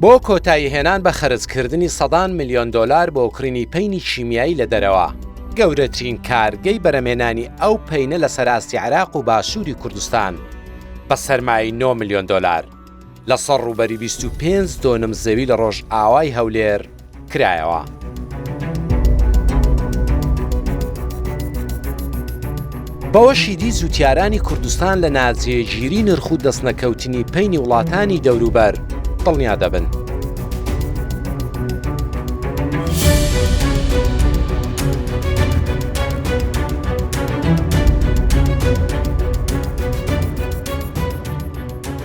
بۆ کۆتاییهێنان بە خەرجکردنی سەدان ملیۆن دۆلار بۆ کڕینی پەینی کیمیایی لە دەرەوە، گەورەترین کارگەی بەرەمێنانی ئەو پەینە لەسەر ئاستی عێراق و باشووری کوردستان بە سەرمایەی نۆ ملیۆن دۆلار لەسەر ڕووبەری 25 دۆنم زەوی لە ڕۆژئاوای هەولێر کرایەوە. بەوەشی دی جوتیارانی کوردستان لە ناجێگیری نرخ و دەستنەکەوتنی پەینی وڵاتانی دەوروبەر دڵنیا دەبن.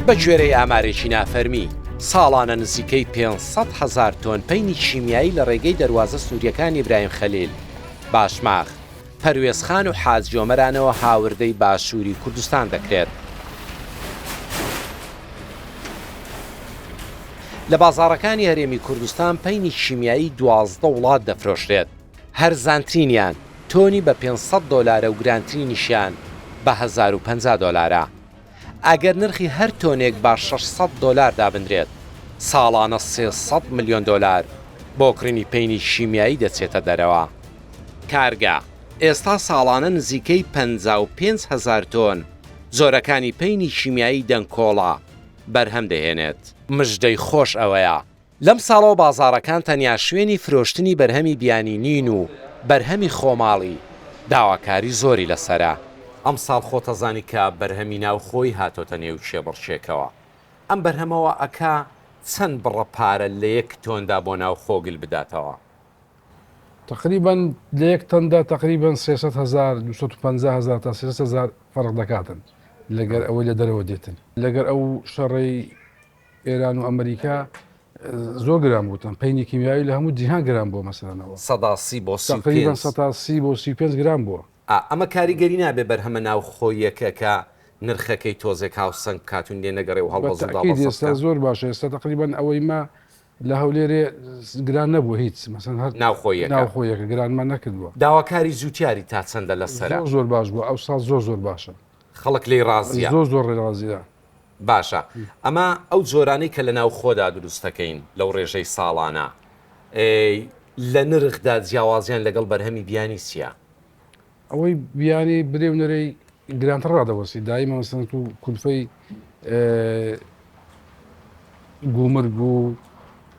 بەگوێرەی ئامارێکی نافەرمی، ساڵانە نزیکەی 500 هەزار تۆن پەینی کیمیایی لە ڕێگەی دەروازە سنوورییەکانی ئیبراهیم خەلیل، باشماخ، پەروێزخان و حاجیۆمەرانەوە هاوردەی باشووری کوردستان دەکرێت. لە بازاڕەکانی هەرێمی کوردستان پەینی کیمیایی 12 وڵات دەفرۆشرێت، هەرزانترینیان تۆنی بە 500 دۆلارە و گرانترینیشیان بە 1050 دۆلارە. ئەگەر نرخی هەر تۆنێک بە 600 دۆلار دابنرێت، ساڵانە 300 ملیۆن دۆلار بۆ کڕینی پەینی کیمیایی دەچێتە دەرەوە. کارگە، ئێستا ساڵانە نزیکەی 55 هەزار تۆن جۆرەکانی پەینی کیمیایی دەنکۆڵە بەرهەم دەهێنێت. مژدەی خۆش ئەوەیە، لەم ساڵەوە بازاڕەکان تەنیا شوێنی فرۆشتنی بەرهەمی بیانی نین و بەرهەمی خۆماڵی داواکاری زۆری لەسەرە. ئەمساڵ خۆتەزانی کە بەرهەمی ناوخۆیی هاتۆتە نێو کێبڕکێکەوە، ئەم بەرهەمەوە ئەکا چەند بڕە پارە لە یەک تۆندا بۆ ناوخۆ گل بداتەوە؟ تەقریبەن لە یەک تەندا تەقریبەن 300 هەزار 250 هەزار تا 300 هەزار فەرق دەکاتن لەگەر ئەوەی لە دەرەوە دێتن لەگەر ئەو شەڕەی ئێران و ئەمریکا زۆر گران بووتن پەینی کیمیاوی لە هەموو جیهان گران بووە مەسەلەنەوە سەدا 30 بۆ سی و تەقریبەن پێنج. سەتا 30 بۆ 35 گران بووە. ئا ئەمە کاریگەری نابێ بەرهەمە ناوخۆییەکە کە نرخەکەی تۆزێک هاوسەنگ بکات و لێ نەگەڕێ و بە هەڵبەز و تەئکید دابەزە ئێستا بکا؟ زۆر باشە ئێستا تەقریبەن ئەوەی مە لە هەولێرێ گران نەبووە هیچ مەسەن هەر ناوخۆییەکە. ناوخۆیەکە گرانمان نەکردووە. داواکاری جووتیاری تا چەندە لەسەرە؟ زۆر زۆر باش بووە ئەوساڵ زۆر زۆر باشە. خەڵک لێی ڕازییە؟ زۆر زۆر ڕازییە. باشە ئەمە ئەو جۆرانەی کە لە ناوخۆدا دروست دەکەین لەو ڕێژەی ساڵانە لە نرخدا جیاوازیان لەگەڵ بەرهەمی بیانی چییە؟ ئەوەی بیانی برێ و نەرێی گرانتر ڕادەوەستی دایمە مەسەن تو کولفەی گومرگ و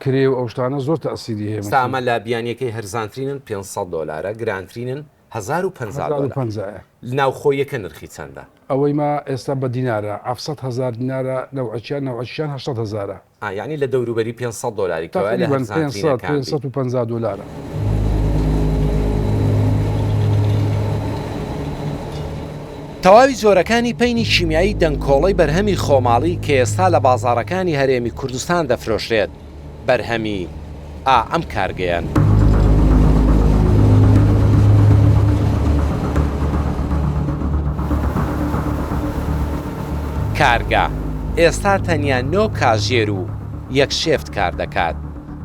کرێ و ئەو شتانە زۆر تەسیری هەیە ئێستا ئەمە لە بیانیەکەی هەرزانترینن 500 دۆلارە گرانترینن 1050 دۆلار 1050 ناوخۆیەکە نرخی چەندە؟ ئەوەی ما ئێستا بە دینارە 700 هەزار دینارە نەوعەکیان نەوعەکیان 800 هەزارە. ئا یانی لە دەوروبەری 500 دۆلاری کەوایە لە تەقریبەن 500 هەرزانترینەکان بی. 550 دۆلارە. تەواوی جۆرەکانی پەینی کیمیایی دەنکۆڵەی بەرهەمی خۆماڵی کە ئێستا لە بازاڕەکانی هەرێمی کوردستان دەفرۆشرێت، بەرهەمی ئا ئەم کارگەیەن. کارگە ئێستا تەنیا نۆ کاژێر و یەک شێفت کار دەکات،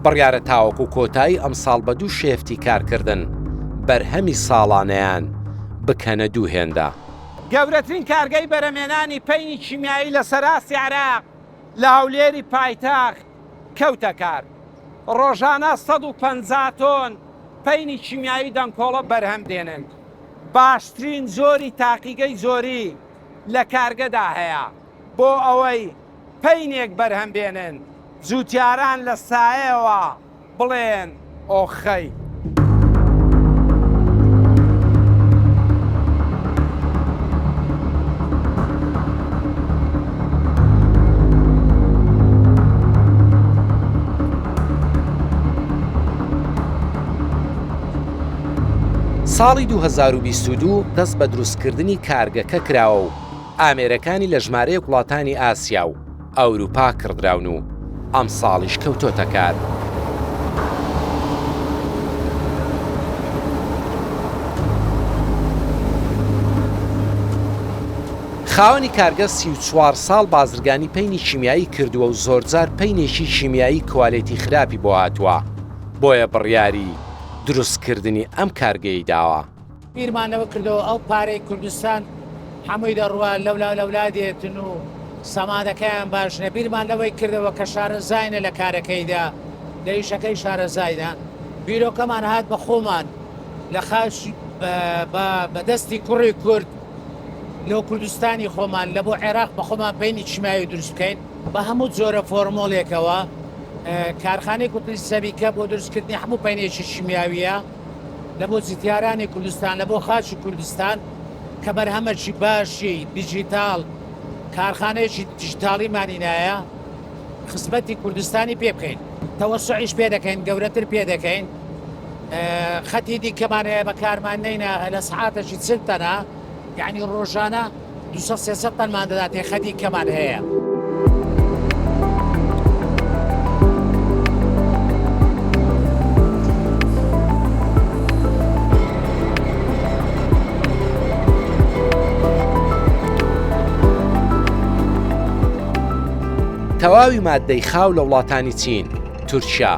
بڕیارە تاوەکو کۆتایی ئەمساڵ بە دوو شێفتی کارکردن بەرهەمی ساڵانەیان بکەنە دوو هێندە. گەورەترین کارگەی بەرهەمهێنانی پەینی کیمیایی لەسەر ئاستی عێراق لە هەولێری پایتەخت کەوتە کار. ڕۆژانە 150 تۆن پەینی کیمیایی دەنکۆڵە بەرهەم دێنن. باشترین جۆری تاقیگەی جۆری لە کارگەدا هەیە بۆ ئەوەی پەینێک بەرهەم بێنن جوتیاران لە سایەوە بڵێن ئۆخەی. ساڵی 2022 دەست بە دروستکردنی کارگەکە کراوە و ئامێرەکانی لە ژمارەیەک وڵاتانی ئاسیا و ئەوروپا کڕدراون و ئەمساڵیش کەوتۆتە کار. خاوەنی کارگە 34 ساڵ بازرگانی پەینی کیمیایی کردووە و زۆرجار پەینێکی کیمیایی کوالێتی خراپی بۆ هاتووە، بۆیە بڕیاری دروستکردنی ئەم کارگەیەی داوە. بیرمان لەوە کردەوە ئەو پارەی کوردستان هەمووی دەڕوا لەولا لەولا دێتن و. سەمادەکەیان باش نیە، بیرمان لەوەی کردەوە کە شارەزاینە لە کارەکەیدا، لە ئیشەکەی شارەزاینە، بیرۆکەمان هات بە خۆمان لە خاکی بە دەستی کوڕی کورد لۆ کوردستانی خۆمان لە بۆ عێراق بە خۆمان پەینی کیمیاوی دروست بکەین. بە هەموو جۆرە فۆرمۆڵێکەوە کارخانەی کوتلی سەبیکە بۆ دروستکردنی هەموو پەینێکی کیمیاویە لە بۆ جوتیارانی کوردستان لە بۆ خاکی کوردستان کە بەرهەمەکی باشی دیجیتاڵ کارخانەیەکی دیجیتاڵیمانی نایە خزمەتی کوردستانی پێ بکەین تەوەسوعیش پێ دەکەین گەورەتر پێ دەکەین خەتی دیکەمان هەیە بەکارمان نەینا لە سعاتەکی 40 تەنە یعنی ڕۆژانە 200 300 تەنمان دەداتێ خەتی کەمان هەیە. تەواوی ماددەی خاو لە وڵاتانی چین، تورکیا،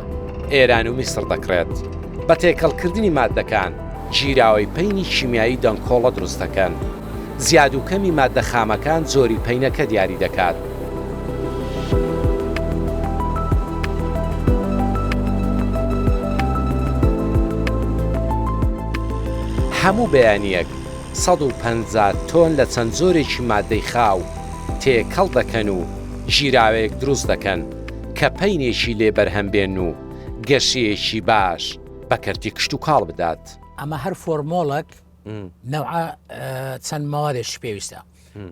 ئێران و میسر دەکڕێت. بە تێکەڵکردنی ماددەکان گیراوەی پەینی کیمیایی دەنکۆڵە دروست دەکەن. زیاد و کەمی ماددە خامەکان جۆری پەینەکە دیاری دەکات. هەموو بەیانییەک 150 تۆن لە چەند جۆرێکی ماددەی خاو تێکەڵ دەکەن و گیراوەیەک دروست دەکەن کە پەینێکی لێ بەرهەم بێن و گەشەیەکی باش بە کەرتی کشتوکاڵ بدات. ئەمە هەر فۆرمۆڵەک نەوعە چەند مەوادێکی پێویستە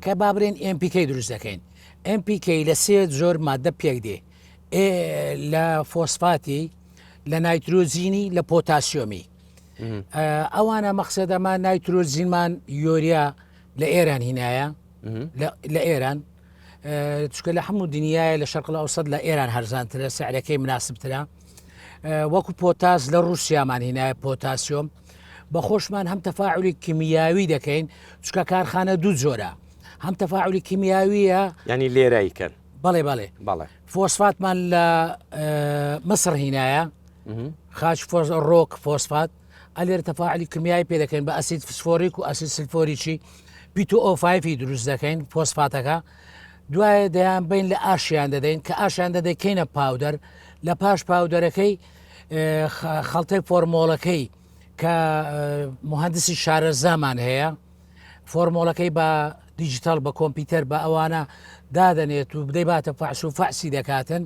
کە با برێن NPK دروست دەکەین NPK لە سێ جۆر مادە پێک دێ لە فۆسفاتی لە نایترۆجینی لە پۆتاسیۆمی ئەوانە مەخسەدەمان نایترۆجینمان یۆریا لە ئێران هینایە لە ئێران چکە لە هەموو دنیاە لە شەرق ئەوسەد لە ئێران هەرزانترە سعرەکەی مناسبترە وەکو پۆتاس لە رووسیامان هینایە پۆتاسیۆم بە خۆشمان هەم تەفاعلی کیمیاوی دەکەین چکە کارخانە دوو جۆرە هەم تەفاعلی کیمیاویە ینی لێرایکەن بەڵێ بەڵێ بەڵێ فۆسفاتمان لە مسر هینایە خاچ فۆز ڕۆک فۆسفات ئەلێر تەفاعلی کیمیایی پێ دەکەین بە ئەسید فسفۆریک و ئەسید سلفۆریکی P2O5 ی دروست دەکەین فۆسفاتەکە دوایە دەیان بین لە ئاشیان دەدەین کە ئاشیان دەدەکەینە powder لە پاش powder ەکەی خەڵتەی فۆرمۆڵەکەی کە مهندسی شارەزامان هەیە فۆرمۆڵەکەی بە دیجیتال بە کۆمپیوتەر بە ئەوانە دادەنێت و بدەی باتە فەحس و فەحسی دەکاتن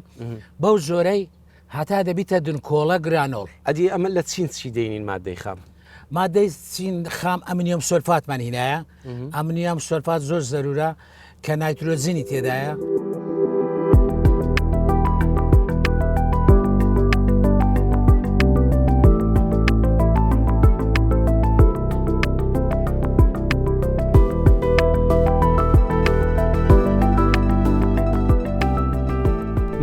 بەو زۆرەی هەتا دەبیتە دنکۆڵە granule. ئەدی ئەمە لە چین چی دەینین مادەی خام؟ مادەی چین خام ئەمنیۆم سۆلفاتمان هینایە ئەمنیۆم سۆلفات زۆر زەرورە کە نایترۆجینی تێدایە.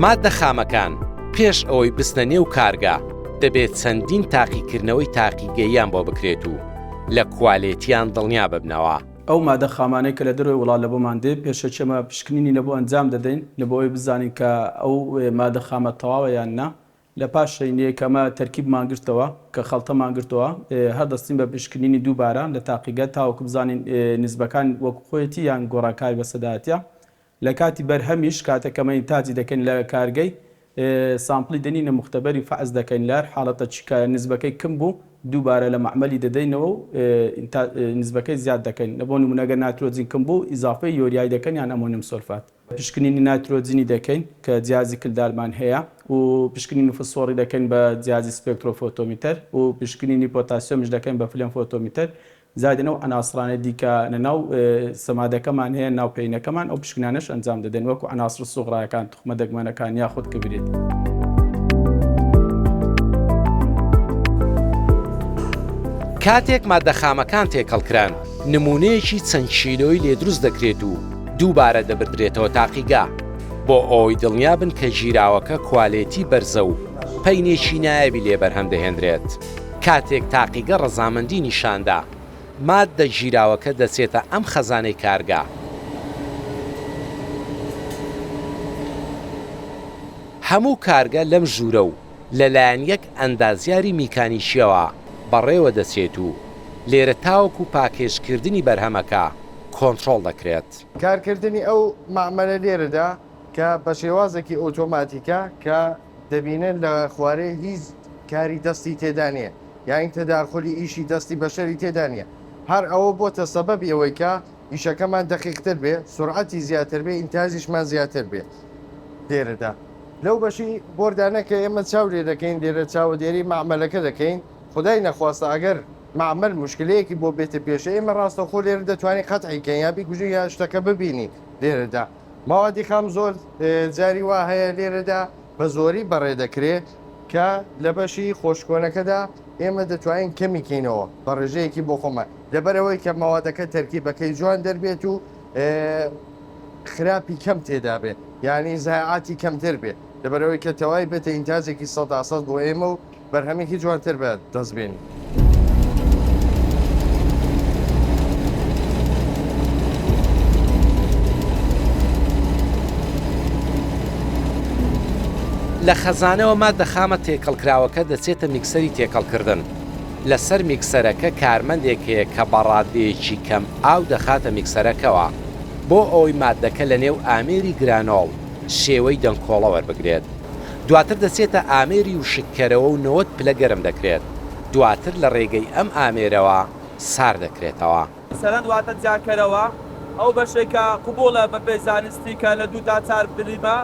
ماددە خامەکان پێش ئەوەی بچنە نێو کارگە دەبێت چەندین تاقیکردنەوەی تاقیگەییان بۆ بکرێت و لە کوالێتیان دڵنیا ببنەوە. ئەو مادە خامانەی کە لە دەرەوەی وڵات لە بۆمان دێ پێشەکی ئێمە پشکنینی لە بۆ ئەنجام دەدەین لە بۆ ئەوەی بزانین کە ئەو مادە خامە تەواوە یان نا لە پاش شەینێ کە ئەمە تەرکیبمان گرتەوە کە خەڵتەمان گرتەوە هەر دەستین بە پشکنینی دووبارە لە تاقیگە تاوەکو بزانین نسبەکان وەکو خۆیەتی یان گۆڕانکاری بەسەرداهاتیە لە کاتی بەرهەمیش کاتێک کە ئەمە ئینتاجی دەکەین لە کارگەی sample ی دەنینە موختەبەری فەحس دەکەین لە هەر حاڵەتەکی کە نسبەکەی کم بوو دووبارە لە مەعمەلی دەدەینەوە و نسبەکەی زیاد دەکەین بۆ نموونە گەر نایترۆجین کم بوو ئیزافەی یۆریای دەکەن یان ئەمۆنیۆم سۆلفات. پشکنینی نایترۆجینی دەکەین کە جیهازی کلدارمان هەیە و پشکنینی فسفۆڕی دەکەین بە جیهازی سپێکترۆفۆتۆمیتەر و پشکنینی پۆتاسیۆمیش دەکەین بە flame photometer زیادن ئەو عەناسڕانەی دی کە لە ناو سەمادەکەمان هەیە ناو پەینەکەمان ئەو پشکنانەش ئەنجام دەدەین وەکو عەناسڕ سوغرایەکان توخمە دەگمەنەکان یاخود کبریت. کاتێک ماددە خامەکان تێکەڵ کران نموونەیەکی چەند کیلۆی لێ دروست دەکرێت و دووبارە دەبردرێتەوە تاقیگە بۆ ئەوەی دڵنیابن کە گیراوەکە کوالێتی بەرزە و پەینێکی نایابی لێ بەرهەم دەهێنرێت. کاتێک تاقیگە ڕەزامەندی نیشاندا، ماددە گیراوەکە دەچێتە ئەم خەزانەی کارگە. هەموو کارگە لەم ژوورە و لەلایەن یەک ئەندازیاری میکانیکییەوە بەڕێوە دەچێت و لێرە تاوەکو پاکێجکردنی بەرهەمەکە. کۆنترۆڵ دەکرێت. کارکردنی ئەو مەعمەلە لێرەدا کە بە شێوازێکی ئۆتۆماتیکە کە دەبینن لە خوارێ هیچ کاری دەستی تێدا نییە یانی تەداخولی ئیشی دەستی بەشەری تێدا نییە هەر ئەوە بۆتە سەبەبی ئەوەی کە ئیشەکەمان دەقیقتر بێ سورعەتی زیاتر بێ ئینتاجیشمان زیاتر بێ لێرەدا لەو بەشی بۆردانە کە ئێمە چاو لێ دەکەین لێرە چاوەدێری مەعمەلەکە دەکەین خودای نەخواستە ئەگەر مەعمەل موشکلەیەکی بۆ بێتە پێشێ ئێمە ڕاستەوخۆ لێرە دەتوانین قەتعی کەین یا بیکوژین یا شتەکە ببینین لێرەدا مەوادی خام زۆر جاری وا هەیە لێرەدا بە زۆری بەڕێ دەکرێ کە لە بەشی خۆشکۆنەکەدا ئێمە دەتوانین کەمی کەینەوە بە ڕێژەیەکی بۆ خۆمان لەبەرئەوەی کە مەوادەکە تەرکیبەکەی جوان دەربێت و خراپی کەم تێدا بێ یانی زایعاتی کەمتر بێ لەبەرئەوەی کە تەوای بێتە ئینتاجێکی سەدا سەد بۆ ئێمە و بەرهەمێکی جوانتر بە دەست بێنین. لە خەزانەوە ماددە خامە تێکەڵکراوەکە دەچێتە میکسەری تێکەڵکردن. لەسەر میکسەرەکە کارمەندێک هەیە کە بە ڕاددەیەکی کەم ئاو دەخاتە میکسەرەکەوە بۆ ئەوەی ماددەکە لەنێو ئامێری گرانۆڵ شێوەی دەنکۆڵە وەربگرێت. دواتر دەچێتە ئامێری وشککەرەوە و 90 پلە گەرم دەکرێت، دواتر لە ڕێگەی ئەم ئامێرەوە سارد دەکرێتەوە. سەرەند واتە جیاکەرەوە، ئەو بەشەی کە قبوڵە بە پێی زانستی کە لە دوو تا چار ملیمە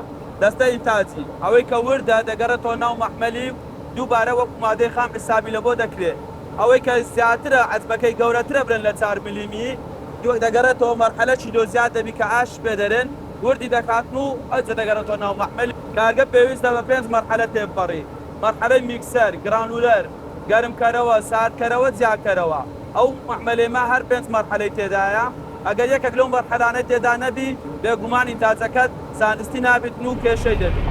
دەستە ئینتاجی، ئەوەی کە وردە دەگەڕێتەوە ناو مەحمەلی و دووبارە وەکو مادەی خام حیسابی لە بۆ دەکرێ، ئەوەی کە زیاترە عەجمەکەی گەورەترە برێن لە چار ملیمی دەگەڕێتەوە مەرحەلەکی دۆ زیاد دەبی کە ئاش پێ دەرێن وردی دەکاتن و ئەوجە دەگەڕێتەوە ناو مەحمەلی. کارگە پێویستە بە پێنج مەرحەلە تێبپەڕی، مەرحەلەی میکسەر، گرانولەر، گەرمکەرەوە، ساردکەرەوە، جیاکەرەوە. ئەو مەعمەلەی مە هەر پێنج مەرحەلەی تێدایە، ئەگەر یەکێک لەو مەرحەلانەی تێدا نەبی، بێگومان ئینتاجەکەت زانستی نابیتن و کێشەی دەبی.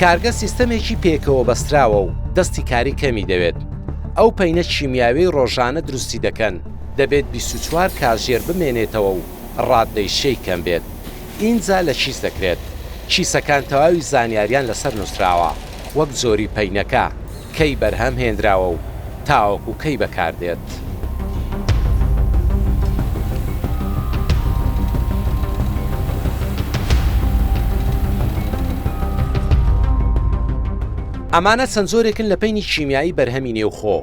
کارگە سیستەمێکی پێکەوە بەستراوە و دەستی کاری کەمی دەوێت. ئەو پەینە کیمیاویەی ڕۆژانە دروستی دەکەن دەبێت 24 کاژێر بمێنێتەوە و ڕاددەی شێی کەم بێت. ئینجا لە کیس دەکرێت. کیسەکان تەواوی زانیاریان لەسەر نووسراوە وەک جۆری پەینەکە، کەی بەرهەم هێنراوە و تاوەکو کەی بەکاردێت. ئەمانە چەند جۆرێکن لە پەینی کیمیایی بەرهەمی نێوخۆ.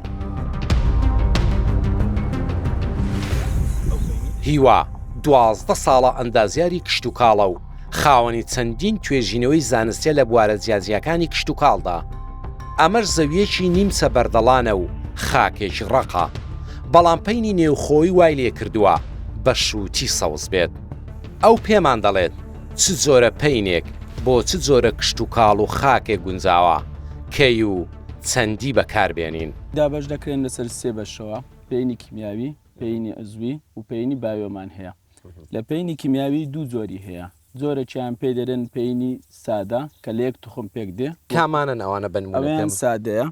هیوا 12 ساڵە ئەندازیاری کشتوکاڵە و خاوەنی چەندین توێژینەوەی زانستیە لە بوارە جیاجیاکانی کشتوکاڵدا. ئەمەش زەوییەکی نیمچە بەردەڵانە و خاکێکی ڕەقە، بەڵام پەینی نێوخۆی وای لێکردووە بە شووتی سەوز بێت. ئەو پێمان دەڵێت چ جۆرە پەینێک بۆ چ جۆرە کشتوکاڵ و خاکێک گونجاوە، کەی و چەندی بەکاربێنین. دابەش دەکرێن لەسەر سێ بەشەوە، پەینی کیمیاوی، پەینی عزوی و پەینی بایۆمان هەیە. لە پەینی کیمیاوی دوو جۆری هەیە، جۆرێکیان پێی دەرێن پەینی سادە کە لە یەک توخم پێک دێ. کامانەن ئەوانە بە نموونە ئەوەیان پێم. سادەیە.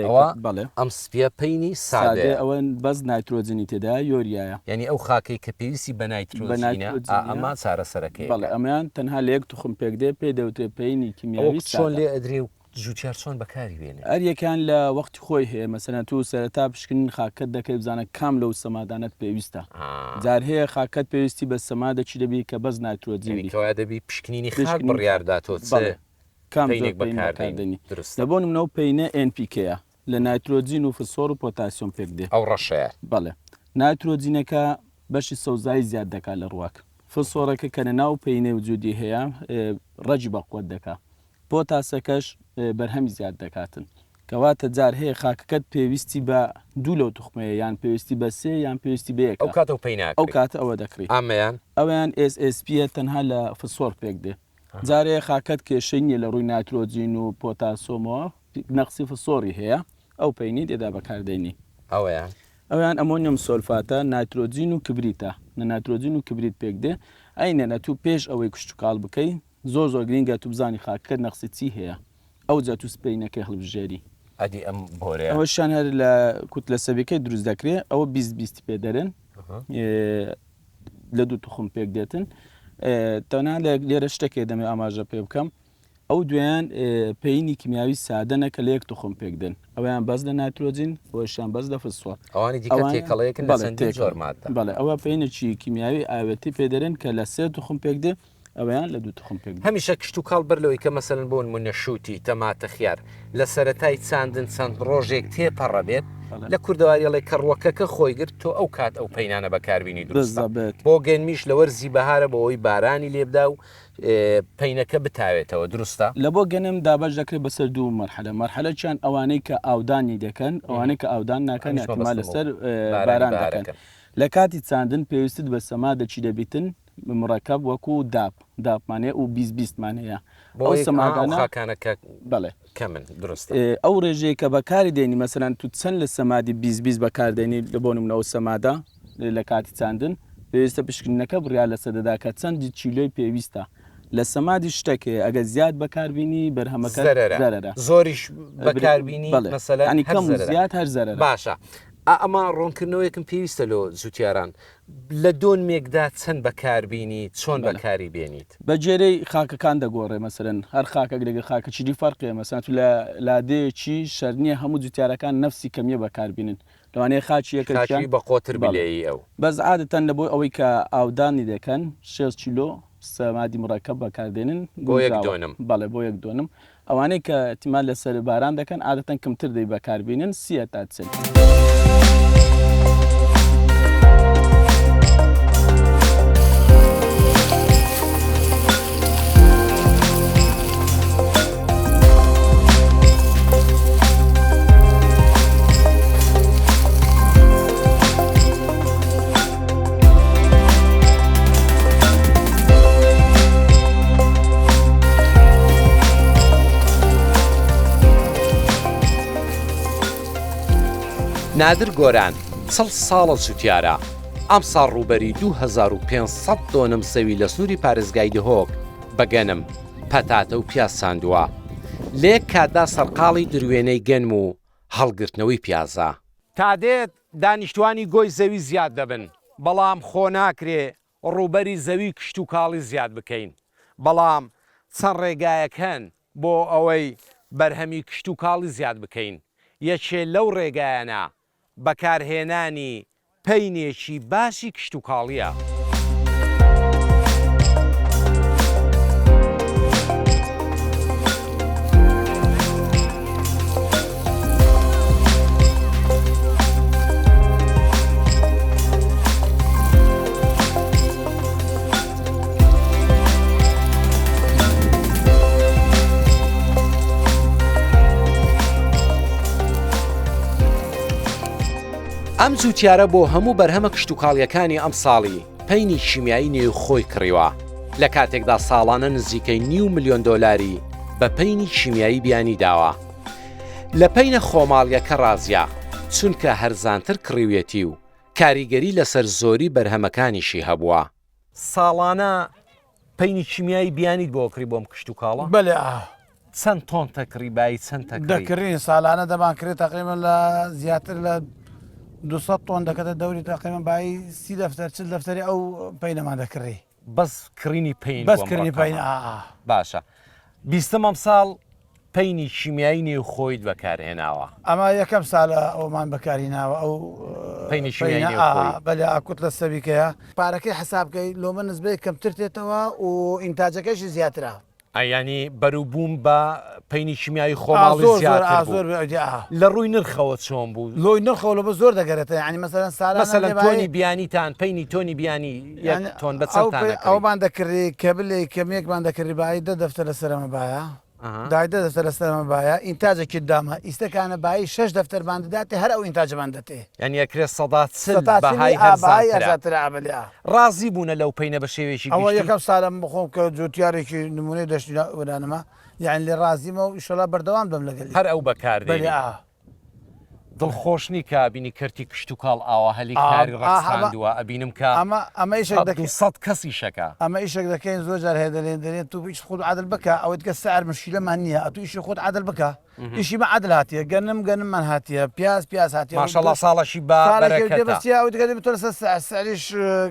ئەوە بەڵێ. ئەم سپیە پەینی سادەیە. سادەیە ئەوە بەس نایترۆجنی تێدایە یۆریایە. یانی ئەو خاکەی کە پێویستی بە بە نایترۆجینە ئا نایترۆجینە. ئەمە چارەسەرەکەیەکە. بەڵێ ئەمەیان تەنها لە یەک توخم پێک دێ پێی دەوترێ پەینی ئەوە کیمیاوی چۆن سادە. لێ ئەدرێ و جوتیار چۆن بەکاری بێنێ؟ هەر یەکەیان لە وەختی خۆی هەیە مەسەلەن تۆ سەرەتا پشکنین خاکەت دەکەی بزانە کام لەو سەمادانەت پێویستە جار هەیە خاکەت پێویستی بە سەمادەکی دەبی کە بەس نایترۆجین یانی بی کەوایە دەبی پشکنینی خاک پشکنین بڕیار دا تۆ چ بەڵێ کام جۆر پەینێک پەین بەکار بەکار دێنی دێنی دروستە. لە بۆ نمونە ئەو پەینە NPK یە لە نایترۆجین و فسفۆر و پۆتاسیۆم پێک دێ ئەو ڕەشەیە. بەڵێ نایترۆجینەکە بەشی سەوزایی زیاد دەکات لە ڕوەک فسفۆرەکە کە لە ناو پەینەی وجودی هەیە ڕەگی بەقوەت دەکا پۆتاسەکەش بەرهەمی زیاد دەکاتن. کەواتە جار هەیە خاکەکەت پێویستی بە دوو لەو توخمەیە یان پێویستی بە سێ یان پێویستی بە یەکە. ئەو کاتە پەی ئەو ناکڕی. کاتە ئەوە دەکڕی. ئەمەیان؟ ئەوەیان ئێس ئێس پییە تەنها لە فسفۆر پێک دێ. جار هەیە خاکەت کێشەی نییە لە ڕووی نایترۆجین و پۆتاسۆمەوە نەقسی فسفۆری هەیە ئەو پەینەی تێدا بەکار دێنی. ئەوەیان؟ ئەوەیان ئەمۆنیۆم سۆلفاتە، نایترۆجین و کبریتە. لە نایترۆجین و کبریت پێک دێ. ئەینەن ئەتوو پێش ئەوەی کشتوکاڵ بکەی زۆر زۆر گرینگە تو بزانی خاکەکەت نەقسی چی هەیە. ئەوجا تو پەینەکەی هەڵبژێری. ئەدی ئەم بۆرەیە؟ ئەوەشیان هەر لە کوتلە سەبیکەی دروست دەکرێ ئەوە 20 20 پێ دەرێن لە دوو توخم پێک دێتن تەنها لێرە شتێکێ دەمێ ئاماژە پێ بکەم ئەو دویان پەینی کیمیاوی سادەنە کە لە یەک توخم پێک دێن ئەویان بەس لە نایترۆجین ئەوەشیان بەس لە فسفۆر ئەوانی دیکە تێکەڵەیەکن لە چەندین جۆر ماددە. بەڵێ ئەوە پەینێکی کیمیاوی ئاوێتی پێ دەرێن کە لە سێ توخم پێک دێ ئەوەیان لە دوو توخم پێک دێ. هەمیشە کشتوکاڵ بەر لەوەی کە مەسەلەن بۆ نمونە شوتی، تەماتە، خیار لە سەرەتای چاندن چەند ڕۆژێک تێپەڕەبێت لە کوردەواری ئەڵێ کە ڕوەکەکە خۆی گرت تۆ ئەو کات ئەو پەینانە بەکاربینی دروستە بۆ گەنمیش لە وەرزی بەهارە بۆ ئەوەی بارانی لێبدا و پەینەکە بتاوێتەوە دروستە؟ لە بۆ گەنم دابەش دەکرێت بەسەر دوو مەرحەلە مەرحەلەکیان ئەوانەی کە ئاودانی دەکەن ئەوانەی کە ئاودان ناکەن احتمال لەسەر باران دەکەن لە کاتی چاندن پێویستت بە سەمادەکی دەبیتن مڕەکەب وەکو داپ داپمان هەیە و 20 بیستمان هەیە ئەو سەمادانە خاکانە کە بەڵێ کەمن دروستە ئەو ڕێژەیە کە بەکاری دێنی مەسەلەن تو چەند لە سەمادی 20 20 بەکار دێنی لە بۆ نمونە ئەو سەمادە لە کاتی چاندن پێویستە پشکنینەکە بڕیار لەسەر دەدا کە چەند کیلۆی پێویستە لە سەمادی شتێک هەیە ئەگەر زیاد بەکاربینی بەرهەمەکە زەرەرە زەرەرە زۆریش بەکاربینی بەڵێ مەسەلەن یانی هەر کەم و زەرەرە زیاد هەر زەرەرە. باشە ئا ئەمە ڕوونکردنەوەیەکم پێویستە لۆ جوتیاران لە دۆنمێکدا چەند بەکاربینی چۆن بەڵێ. بەکاری بێنیت؟ بە گوێرەی خاکەکان دەگۆڕێ مەسەلەن هەر خاکەک لەگەر خاکەکی دی فەرقی هەیە مەسەلەن تو لە لادێیەکی شەرنیە هەموو جوتیارەکان نەفسی کەمیە بەکاربینن لەوانەیە خاکی یەکەکیان خاکی بە قۆتر بەڵێ بلێی ئەو. بەس عادەتەن لە بۆ ئەوەی کە ئاودانی دەکەن شێست کیلۆ سەمادی مڕەکەب بەکاردێنن بۆ یەک گونجاوە دۆنم. بەڵێ بۆ یەک دۆنم ئەوانەی کە احتمال لەسەر باران دەکەن عادەتەن کمتر دەی بەکاربینن سی هەتا 40. نادر گۆران، چڵ ساڵە جوتیارە، ئەمساڵ ڕووبەری 2500 دۆنم زەوی لە سنووری پارێزگای دهۆک بە گەنم، پەتاتە و پیاز چاندووە. لە یەک کاتدا سەرقاڵی دروێنەی گەنم و هەڵگرتنەوەی پیازە. تا دێت دانیشتوانی گۆی زەوی زیاد دەبن، بەڵام خۆ ناکرێ ڕووبەری زەوی کشتوکاڵی زیاد بکەین، بەڵام چەند ڕێگایەک هەن بۆ ئەوەی بەرهەمی کشتوکاڵی زیاد بکەین، یەکێ لەو ڕێگایانە بەکارهێنانی پەینێکی باشی کشتوکاڵییە. ئەم جووتیارە بۆ هەموو بەرهەمە کشتوکاڵییەکانی ئەمساڵی پەینی کیمیایی نێوخۆی کڕیوە، لە کاتێکدا ساڵانە نزیکەی نیو ملیۆن دۆلاری بە پەینی کیمیایی بیانی داوە. لە پەینە خۆماڵییەکە ڕازییە، چونکە هەرزانتر کڕیویەتی و کاریگەری لەسەر زۆری بەرهەمەکانیشی هەبووە. ساڵانە پەینی کیمیایی بیانیت بۆ کڕی بۆم کشتوکاڵە؟ بەلێ ئا. چەند تۆن تەکڕی بایی چەند تەکڕی؟ دەکڕین سالانە دەمان کرێ تەقریبەن لە زیاتر لە 200 تۆن دەکەتە دەوری تەقریبەن بایی سی دەفتەر چل دەفتەری ئەو پەینەمان دەکڕی. بەس کڕینی پەین بەس کڕینی پەین ئا ئا. باشە بیستم ئەمساڵ پەینی کیمیایی نێوخۆیت بەکارهێناوە. ئەمە یەکەم سالە ئەومان بەکارهیناوە ئەو پەینی کیمیایی نێوخۆی. بەلێ ئا کوتلە سەویکەیە. پارەکەی حەساب کەی لۆمە نسبەی کەمتر تێتەوە و ئینتاجەکەشی زیاترە. ئا یانی بەروبووم بە پەینی کیمیایی خۆماڵی زیاتر بوو. لە ڕووی نرخەوە چۆن بوو؟ لۆی نرخەوە لۆ بە زۆر دەگەرێتە یانی مەسەلەن سالانە مەسەلەن تۆنی بیانیتان پەینی تۆنی بیانی یەک تۆن بە چەندتان دەکڕی؟ ئەومان دەکڕی کە بلێ کەمیەکمان دەکڕی بایی دە دەفتەر لەسەرەمە بایە. دای دە دەفتەر لەسەرمە بایە ئینتاجەکی دامە ئیستە کانە بایی شەش دەفتەرمان دەداتێ هەر ئەو ئینتاجەمان دەتێ. یانی ئەکرێ 40% سەدا چلی بەهای ئا بەهای هەرزانترە. هەرزانترە ئا بەلێ ئا. ڕازی بوونە لەو پەینە بە شێوەیەکی ئەوە گشتی؟ یەکەم سالە من بخۆم کە جوتیارێکی نمونەی دەشتی وێرانمە یانی لێ ڕازیمە و ئیشەڵا بەردەوام دەم لەگەلی. هەر ئەو بەکار بەلێ دێنی. ئا. دڵخۆش نی کە ئەبینی کەرتی کشتوکاڵ ئاوا هەلی کاری ڕەخساندووە، ئەبینم کە ئەمە ئەمە ئیشێک دەکەین 200 کەس ئیشەکا. ئەمە ئیشێک دەکەین زۆر جار هەیە دەلێن دەلێن تو ئیش خۆت عەدل بکە ئەوەی دیکە سعر مشکیلەمان نییە ئەتوو ئیشی خۆت عەدل بکە ئیشی مە عەدل هاتیە گەنم گەنممان هاتیە پیاز پیاز هاتیە ماشەڵا ساڵەکی بە ساڵێکی بەرەکەتە. بەس تیا ئەوەی دیکە دەبێت تۆ لەسەر سعر سعریش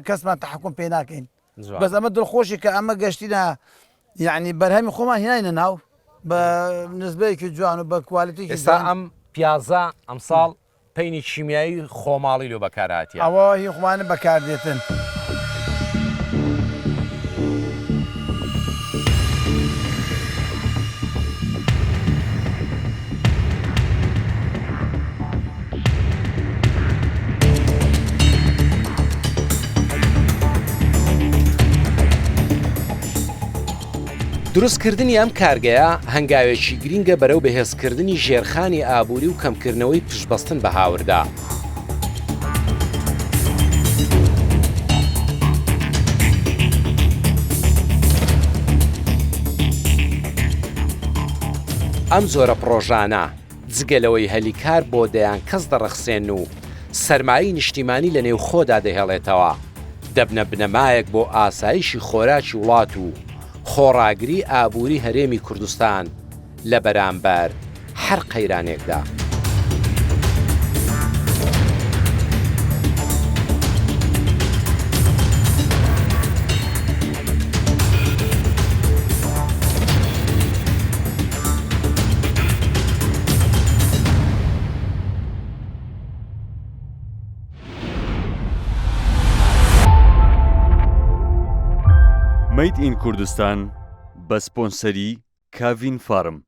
کەسمان تەحەکوم پێ ناکەین جوان. بەس ئەمە دڵخۆشی کە ئەمە گەشتینە یعنی بەرهەمی خۆمان هێناینە ناو بە نسبەیەکی جوان و بە کوالیتێکی ئێستا جوان. ئەم پیازە ئەمساڵ پەینی کیمیایی خۆماڵی لۆ بەکار هاتیە. ئەوە هی خۆمانە بەکار دێتن. دروستکردنی ئەم کارگەیە هەنگاوێکی گرینگە بەرەو بەهێزکردنی ژێرخانی ئابووری و کەمکردنەوەی پشتبەستن بە هاوردە. ئەم جۆرە پڕۆژانە جگە لەوەی هەلی کار بۆ دەیان کەس دەڕەخسێنن و سەرمایەی نیشتیمانی لە نێوخۆدا دەهێڵێتەوە، دەبنە بنەمایەک بۆ ئاسایشی خۆراکی وڵات و خۆڕاگری ئابووری هەرێمی کوردستان لە بەرامبەر هەر قەیرانێکدا. مەید ئین کوردستان بە سپۆنسەری کاڤین فارم.